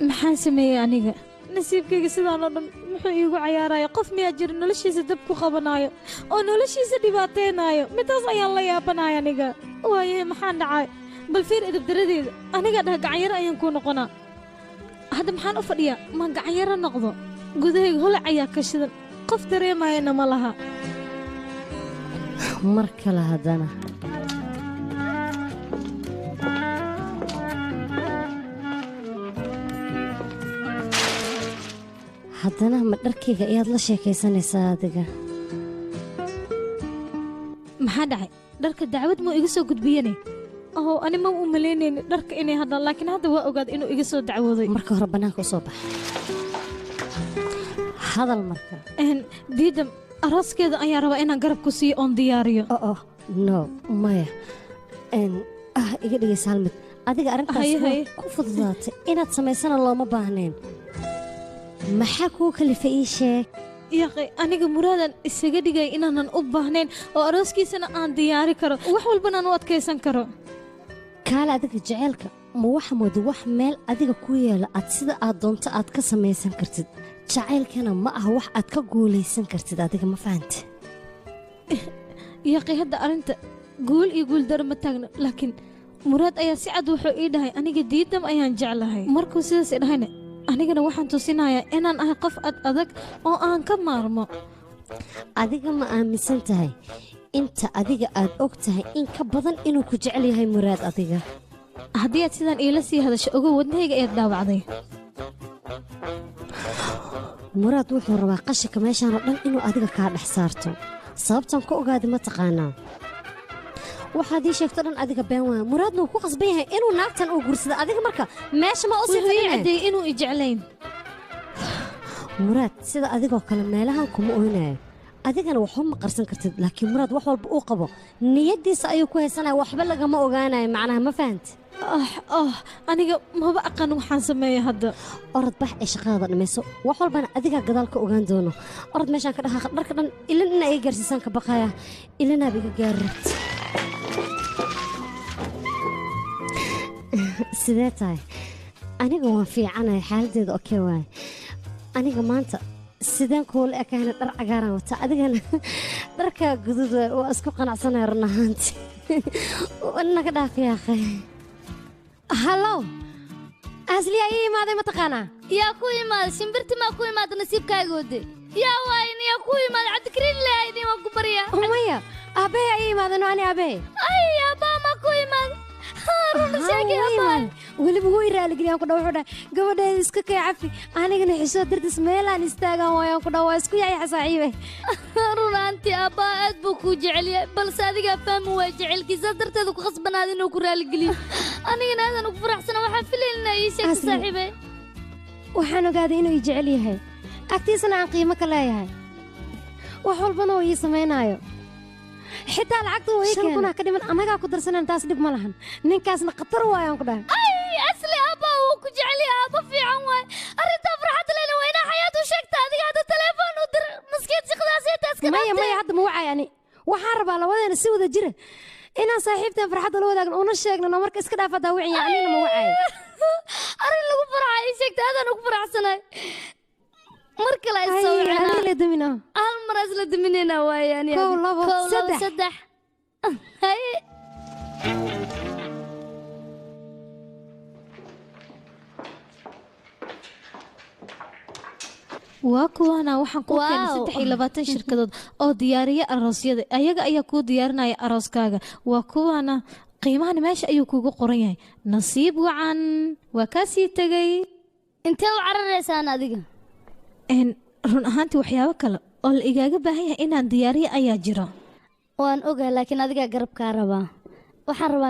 Maxaan sameeyey aniga? Nasiibkayga sidaan oo dhan muxuu iigu cayaaraya? Qof miyaa jira noloshiisa dab ku qabanaayo oo noloshiisa dhibaataynaayo? Midaas ayaan la yaabanaya aniga. Waayahay, maxaan dhacay? Bal fiir edabdaradeeda. Aniga dhah gacanyaro ayaan kuu noqonaa. Hadda maxaan u fadhiyaa? Maan gacanyaro noqdo? Gudahayga holac ayaa ka shidan, qof dareemayana ma laha. Mar kale haddana. Haddana ma dharkayga ayaad la sheekaysanaysaa adiga? Maxaa dhacay? Dharka dacwad muu iga soo gudbiyane? Oh, ani ma u malaynayni dharka inay hadlaan, laakiin hadda waa ogaaday inuu iga soo dacwooday. Marka hore bannaanka u soo bax, hadal marka. Diidam arooskeeda ayaan rabaa inaan garab ku siiyo oon diyaariyo. Oh no, maya. Ah, iga dhegaysa hal mid. Adiga arrintaas Haye, waa haye. ku fududaatay inaad samaysana looma baahnayn. Maxaa kuu kalifay? Ii sheeg. Yaqay, aniga muraadan isaga dhigay inaanan u baahnayn oo arooskiisana aan diyaari karo, wax walbana aan u adkaysan karo. Kaale, adiga jaceylka ma waxa mooda wax meel adiga ku yeela aad sida aad doonto aad ka samaysan kartid? Jacaylkana ma aha wax aad ka guulaysan kartid adiga, ma fahante? Yaqay, hadda arrinta guul iyo guul daro ma taagno, laakiin Muraad ayaa si cad wuxuu ii dhahay aniga Diidam ayaan jeclahay. Markuu sidaas i dhahayna, anigana waxaan tusinayaa inaan ahay qof ad adag oo aan ka maarmo. Adiga ma aaminsan tahay inta adiga aad og tahay in ka badan inuu ku jecel yahay Muraad adiga? Haddii aad sidaan iila sii hadasho, ogow wadnahayga ayaad dhaawacday. Muraad wuxuu rabaa qashinka meeshaan oo dhan inuu adiga kaa dhex saarto. Sababtaan ku ogaaday ma taqaanaa? Waxaad ii sheegto dhan adiga been waaya. Muraadna wuu ku qasban yahay inuu naagtan uu guursado. Adiga marka meesha ma u sii Wuxuu ii fadhine? caddeeyey inuu i jeclayn. Muraad sida adigoo kale meelahan kuma oynayo, adigana waxba ma qarsan kartid, laakiin Muraad wax walba uu qabo niyaddiisa ayuu ku haysanaya, waxba lagama ogaanayo macnaha, ma fahanta? Ah ah, aniga maba aqaan waxaan sameeya hadda. Orod bax ee shaqadaada dhammayso, wax walbana adigaa gadaal ka ogaan doono. Orod meeshaan ka dhaqaaqa. Dharka dhan ilin inaa iga gaarsiisaan ka baqaya, ilinaaba iga gaari rabta. Sidee tahay? Aniga waan fiicanahay, xaaladdeeda okey waaye. Aniga maanta sideen kuula ekahayna? Dhar cagaaran wata, adigana dharkaa guduud waay. Waa isku qanacsanaya run ahaanti. Naga dhaaf yaaqay. Hallow Asli, ii imaaday ma taqaanaa? Yaa ku imaaday? Shimbirti maa ku imaada? Nasiibkaagoode yaa waayin, yaa ku imaaday? Cabdikariin leeyahay, waan ku baryaa. Maya, aabbahay ayaa imaadeen ani aabbahay. Ay, aabbaa maa ku imaaday? Runa sheegay, aabbaa? Weliba wuu i raaligeliyaan ku dha. Wuxuu dhahay gabadheeda iska kay cafi, anigana xishoo dartiis meelaan istaagaan waayaan ku dha. Waa isku yayaxa saaxiibe. Runaantii aabbaa aad buu kuu jecel yahay, balse adigaa fahmi waaya jecelkiisa, darteeda ku khasbanaada inuu ku raaligeliyo. Anigana aadan ugu faraxsana. Waxaan filayn inaa ii sheegto. Asli. Saaxiibe. Waxaan ogaaday inuu i jecel yahay, agtiisana aan qiimo ka leeyahay, wax walbana uu ii samaynaayo, xitaa lacagta uu ii 5,000 ka dhiman annagaa ku darsanan, taas dhib ma lahan. Ninkaasna khatar waayaan ku dhahay. Ay Asli, aabbaa wuu ku jecel yahay, aabba fiican waay. Arrintaa farxadda lehna waa inaa Xayaat u sheegta. Adiga hadda telefoon u dir, maskiin shaqadaas inta iska Maya. dhaaftay. Maya, hadda ma wacay. Ani waxaan rabaa labadeena si wada jira inaan saaxiibteen farxadda la wadaagno una sheegno. Marka iska dhaaf haddaa wicin, anina ma wacay. Arrin lagu farxay ii sheegta, aadaan ugu faraxsanahay. Mar kale ay soo Ay, wicnaa. Aniga la damina. Hal mar isla daminaynaa waaye ani. Kow, adiga. labo, Kow, labo, saddex. Saddex. Haye. Waa kuwaana, waxaan kuu keenay Wow. 23 shirkadood oo diyaariya aroosyada. Ayaga ayaa kuu diyaarinaya arooskaaga. Waa kuwaana, qiimahana meesha ayuu kuugu qoran yahay. Nasiib wacan, waa kaa sii tegay. Intee u cararaysaan adiga? Run ahaantii waxyaabo kale oo la igaaga baahan yahay inaan diyaariyo ayaa jiro. Waan ogahay, laakiin adigaa garabkaa rabaa. Waxaan rabaa